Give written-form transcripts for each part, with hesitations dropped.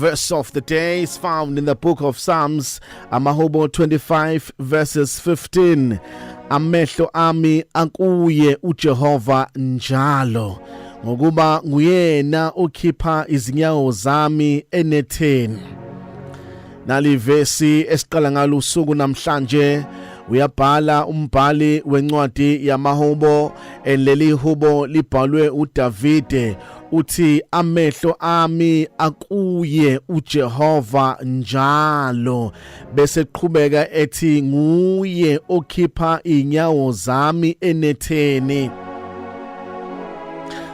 Verse of the day is found in the book of Psalms, Amahubo 25 verses 15. Amehlo ami akuye uJehova njalo, ngokuba nguyena okhipha izinyawo zami enetheni. Nali vesi esiqala ngalo usuku namhlanje. Uyabhala umbhali wencwadi yamahubo, leli hubo libhalwe uDavide, uthi amehlo ami akuye uJehova njalo, bese qhubeka ethi nguye okhipha inyawo zami enetheni.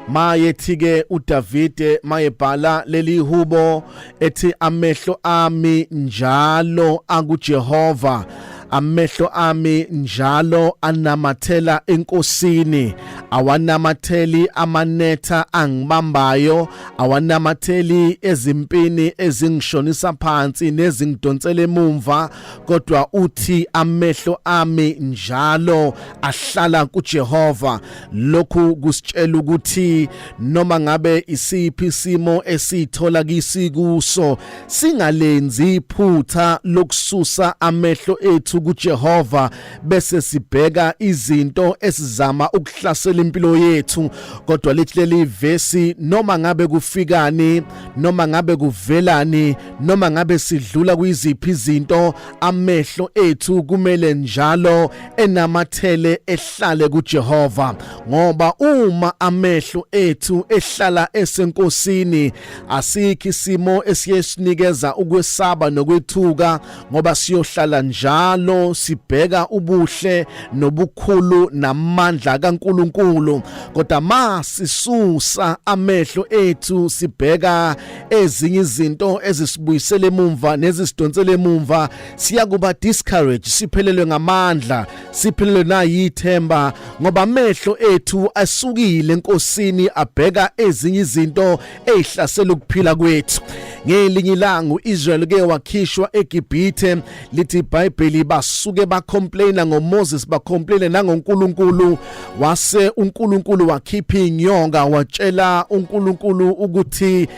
Maye thike uDavide mayebhala leli hubo ethi amehlo ami njalo akuJehova, amehlo ami njalo anamathela enkosini, awanamatheli amanetha angibambayo, awanamatheli ezimpini ezingishonisa phansi nezingidonsela emumva, kodwa uthi amehlo ami njalo ahlala kuJehova. Lokhu kusitshela ukuthi noma ngabe isiphi isimo esithola kisikuso, singalenzi iphutha lokususa amehlo ethu kuJehova bese sibheka izinto esizama ukuhlasela impilo yethu. Kodwa lithi leli vesi, noma ngabe kufikani, noma ngabe kuvelani, noma ngabe sidlula kwiziphi izinto, amehlo ethu kumele njalo enamathele, ehlale kuJehova, ngoba uma amehlo ethu ehlala esenkosini, asikho isimo esiye sinikeza ukwesaba nokwethuka, ngoba siyohlala njalo sibheka ubuhle nobukhulu namandla kaNkuluNkulu. Kodwa masisusa amehlo ethu sibheka ezinye izinto ezisibuyisela emumva nezisidonsela emumva, siyakuba discouraged, siphelelwe ngamandla, siphelelwe nayithemba, ngoba amehlo ethu asukile enkosini abheka ezinye izinto ezihlasela ukuphila kwethu. Ngelinye ilanga uIsrael ke wakhishwa eGibhithe. Lithi iBhayibheli basuke bacomplaina ngoMoses, bacomplaina nangoNkulunkulu. Wase uNkulunkulu wakhipha inyonga, watshela uNkulunkulu ukuthi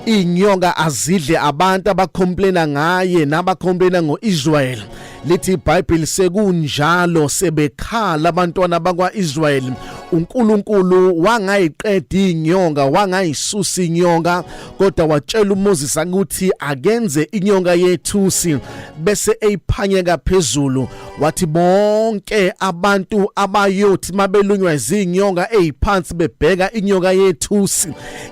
inyonga azidle abantu abacomplaina ngaye nabacomplaina ngoIsrael. Lithi iBhayibheli sekunjalo, sebekhala abantwana bakwaIsrael, uNkulunkulu wangayiqeda inyonga, wangayisusa inyonga, kodwa watshela uMoses ukuthi akenze inyonga yethusi bese eyiphanyeka phezulu. Wathi bonke abantu abayothi mabelunywa izinyonga eziphansi bebheka inyoka yethusi,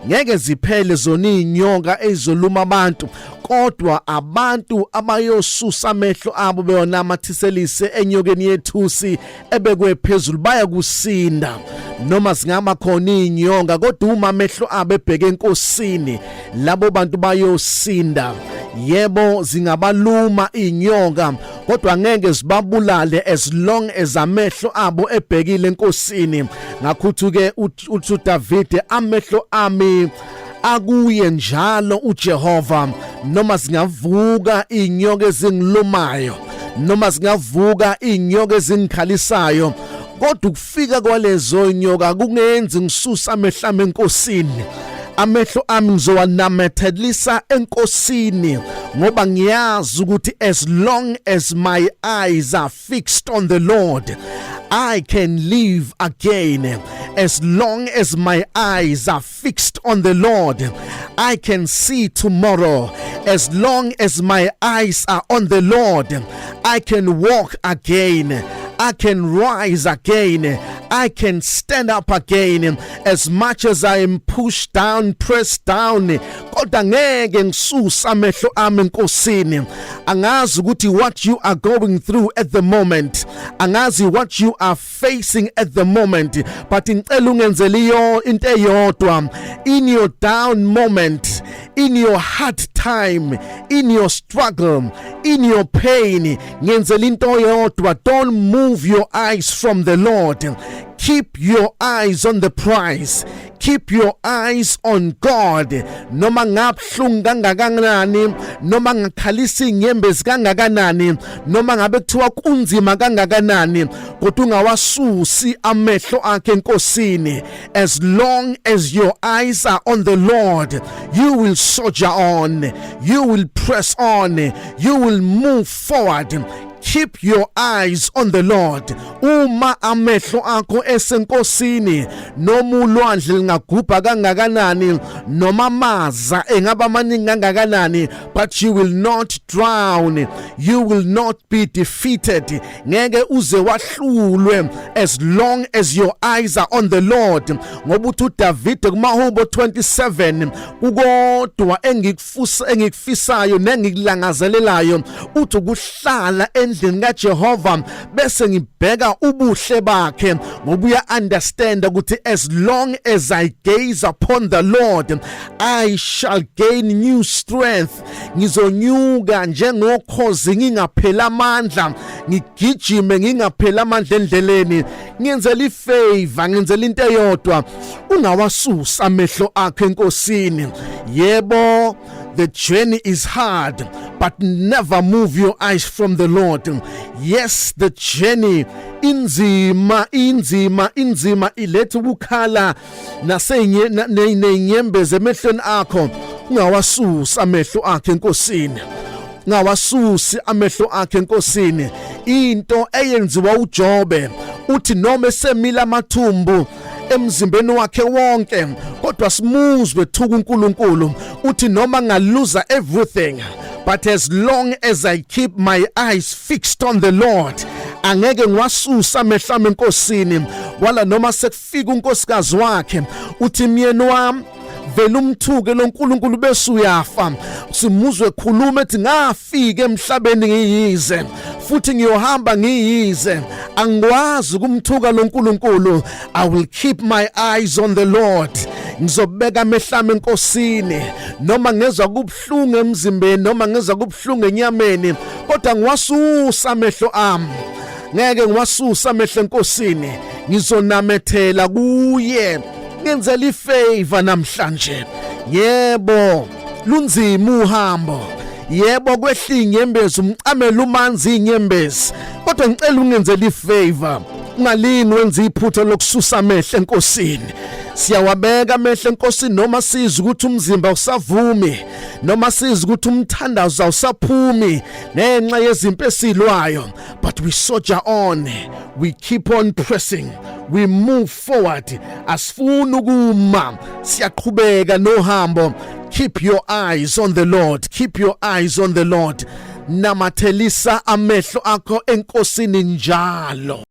ngeke ziphele zona izinyonga ezoluma abantu, kodwa abantu abayosusa amehlo abo beyonamathiselise enyokeni yethusi ebekwe phezulu baya kusinda, noma zingaba khona izinyonga, kodwa uma amehlo abo ebheke enkosini, labo bantu bayosinda. Yebo, zingabaluma inyonga, kodwa ngeke zibabulale as long as amehlo abo ebhekile enkosini. Ngakho ke uthi uDavid, amehlo ami akuye njalo uJehova, noma zingavuka inyoka ezingilumayo, noma zingavuka inyoka ezingikhalisayo, kodwa ukufika kwalezo nyoka kungenzi ngisusa amehlo ami enkosini. Amehlo ami ngizowanamathelisa enkosini, ngoba ngiyazi ukuthi as long as my eyes are fixed on the Lord, I can live again. As long as my eyes are fixed on the Lord, I can see tomorrow. As long as my eyes are on the Lord, I can walk again, I can rise again, I can stand up again. As much as I am pushed down, pressed down, kodwa ngeke ngisusa amehlo ami enkosini. Angazi ukuthi what you are going through at the moment, angazi what you are facing at the moment, but ngicela ungenzele iyo into eyodwa: in your down moment, in your hard time, in your struggle, in your pain, ngenzela into eyodwa: don't move your eyes from the Lord. Keep your eyes on the prize, keep your eyes on God. Noma ngabuhlungu kangakanani, Noma ngakhalisa inyembezi kangakanani, noma ngabe kuthiwa kunzima kangakanani, kodwa ungawasusi amehlo akhe eNkosini. As long as your eyes are on the Lord, you will soldier on, you will press on, you will move forward. Keep your eyes on the Lord. Uma amehlo akho eseNkosini, noma ulwandle lingagubha kangakanani, noma amaza engaba maningi kangakanani, but you will not drown, you will not be defeated. Ngeke uze wahlulwe as long as your eyes are on the Lord. Ngoba uthi uDavid kumaHubo 27, kukodwa engikufusa, engikufisayo nengikulangazelelayo, uthi ukuhlala endlini kaJehova bese ngibheka ubuhle bakhe, ngoba uya understand ukuthi as long as I gaze upon the Lord, I shall gain new strength. Ngizonyuka njengokhozi, ngingaphela amandla, ngigijime ngingaphela amandla endleleni. Ngenzela ifavor, ngenzela into eyodwa: ungawasusa amehlo akhe eNkosini. Yebo, the journey is hard, but never move your eyes from the Lord. Yes, the journey inzima, inzima, inzima, iletha ukukhala nasenye nenyembezi emehlweni akho. Ungawasusa amehlo akhe eNkosini, ungawasusi amehlo akhe eNkosini. Into eyenziwa uJobe, uthi noma esemila amathumbu emzimbeni wakhe wonke, kodwa simuzwe ethuka uNkulunkulu, uthi noma ngaluza everything, but as long as I keep my eyes fixed on the Lord, angeke ngiwasusa amehlo ami eNkosini. Wala noma sekufika unkosikazi wakhe, uthi, "Myeni wami, vele umthuke lo nkulunkulu bese uyafa." Simuzwe ekhuluma ethi, "Ngafika emhlabeni ngiyize, futhi ngiyohamba ngiyize. Angikwazi ukumthuka lo nkulunkulu. I will keep my eyes on the Lord." Ngizobeka amehlo ami eNkosini, noma ngezwa kubuhlungu emzimbeni, noma ngezwa kubuhlungu enyameni, kodwa ngiwasusa amehlo ami, ngeke ngiwasusa amehlo eNkosini, ngizonamethela kuye. Ngenzela ifavor namhlanje. Yebo, lunzima uhambo, yebo, kwehla inyembezi, umcamelo umanzi inyembezi, kodwa ngicela ungenzele ifavor, ungalini wenza iphutha lokususa amehlo eNkosini. Siyawabeka amehlo eNkosini noma sizwe ukuthi umzimba usavumi, noma sizwe ukuthi umthandazo awusaphumi ngenxa yezimpi esilwayo, but we soldier on, we keep on pressing, we move forward. Asifuni ukuma, siyaqhubeka nohambo. Keep your eyes on the Lord, keep your eyes on the Lord. Namathelisa amehlo akho eNkosini njalo.